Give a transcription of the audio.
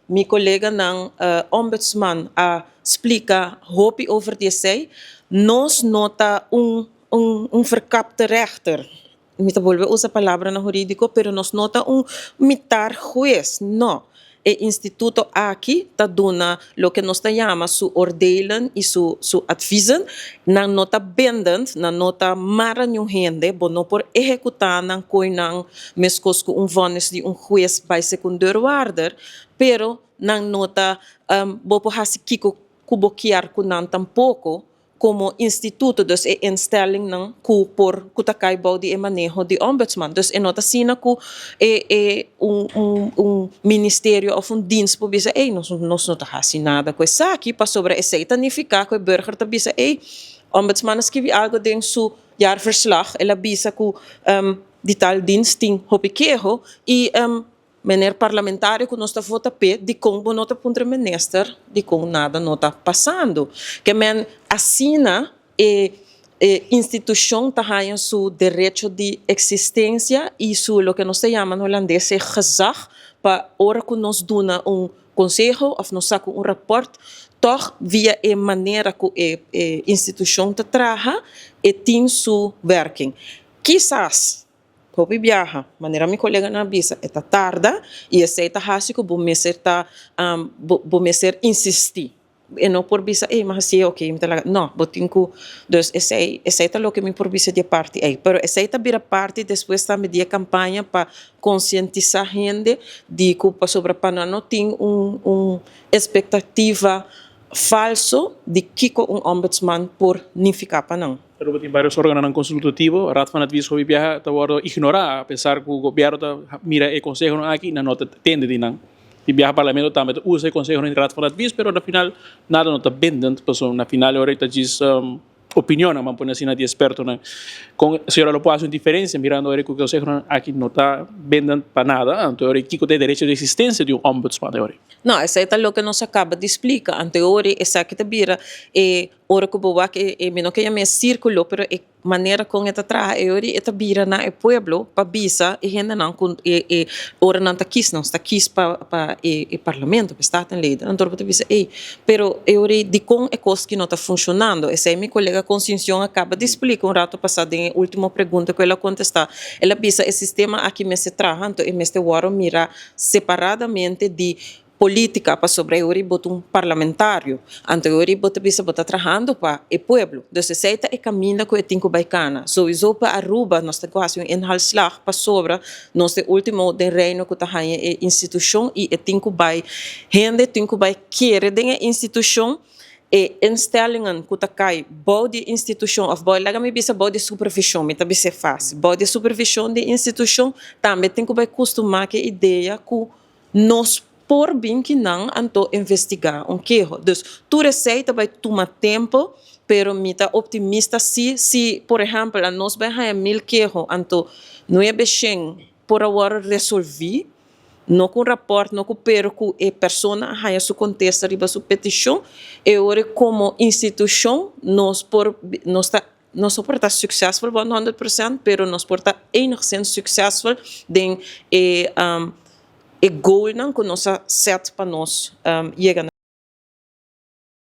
Mi coleganan ombudsman a splica hopi over di esey. Nos no ta un verkapte rechter. Mi ta bolbe usa palabranan huridico, pero nos no ta un mitar hues, no. E instituto aki ta duna loke nos ta yama su oordelen y su adviezen. Nan no ta bindend, nan no ta mara niun hende, bo no por ehecuta nan coy nan mescos cu un vonnis di un hues bay segun deurwaarder, pero nan no ta, bo por haci kico cu bo kier cu nan tampoco como instituto, dus e instellingnan cu por cu ta cay bou di e maneho di Ombudsman. Dus e no ta asina cu e e un un un ministerio of un dienst por bisa ey nos nos no ta haci nada cu esaki pasobra esey ta nifica cu e burger ta bisa ey Ombudsman a skibi algo den su jaarverslag, el a bisa cu di tal dienst tin hopi keho y Meneer parlamentario cu nos ta vota p'e, dicon bo no ta puntra minister dicon nada no ta pasando? Ke men asina e e institucion ta haya su derecho di existencia y su loke nos ta yama na holandes e gezag pa ora cu nos duna un conseho of nos saca un rapport toch via e manera cu e e institucion ta traha e tin su werking. Kisas Hopi biaha, manera mi koleganan a bisa, e ta tarda i esei ta hasi ku bo mester ta bo mester insistí. E no por bisa, ey, mi a hasié, oke, mi ta laga. No, bo tin ku, dus esei, esei ta loke mi por bisa di e parti ei. Pero esei ta bira parti despues tambe di e kampaña pa konsientisá hende di ku pasobra pa nan no tin un un espektativa falso di kiko un ombudsman por nifiká pa nan. Aruba tin varios organonan consultativo, Raad van Advies hopi biaha ta wordo ignora a pesar cu gobierno ta mira e consehonan aki y nan no ta tende di nan. Tin biaha parlamento tambe ta usa e consehonan di Raad van Advies pero na final nada no ta bindend pasobra na final e ora ta djis opinionnan ban pone asina di expertonan. Con señora lo por haci un diferencia mirando ora cu e consehonan aki no ta bindend pa nada anto e ora kico ta e derecho di existencia di un ombudsman e ora? No, esey ta loke nos a caba di splica anto e ora esaki ta bira e Ora ku bo wak e, e mi no ke yam'é sírkulo, pero e manera kon e ta traha e ora e ta bira na e pueblo pa bisa e hendenan ku e e ora nan ta kis, nos ta kis pa pa e e parlamento, pa e Statenleden. Anto bo ta bisa ey, pero e ora ei dikon e kos ki no ta funshonando? Esei mi kolega Concincion a kaba di splika un rato pasá den e último pregunta ku el a kontestá. El a bisa e sistema aki mester traha, anto e mester wòrdu mirá separadamente di Politica pasobra e ora bo ta un parlamentario, anto e ora bo ta bisa bo ta trahando pa e pueblo. Dus esey ta e caminda cu e tin cu bay cana. Sowieso pa Aruba nos ta cu haci un inhaalslag pasobra nos ta e ultimo den Reino cu ta haya e institucion y e tin cu bay, hende tin cu bay kere den e institucion, e instellingen cu ta cay bou di e institucion of bou, laga mi bisa bou di supervision, mi ta bis'e facil, bou di supervision di e institucion tambe tin cu bay custuma cu e idea cu Nos por bin ki nan anto investigá un keho. Dus tur esei ta bai tuma tempo, pero mi ta optimista si, si por ehèmpel a nos bai haña 1000 keho anto 900 por a wòrdu resolví, no ku un rapòrt, no ku pero ku e persona a haña su kontesta riba su petishon, e ora komo institushon nos por nos ta Nos no por ta succesvol 100%, pero nos por ta enigszins succesvol den e goalnan cu nos a set pa nos yega na.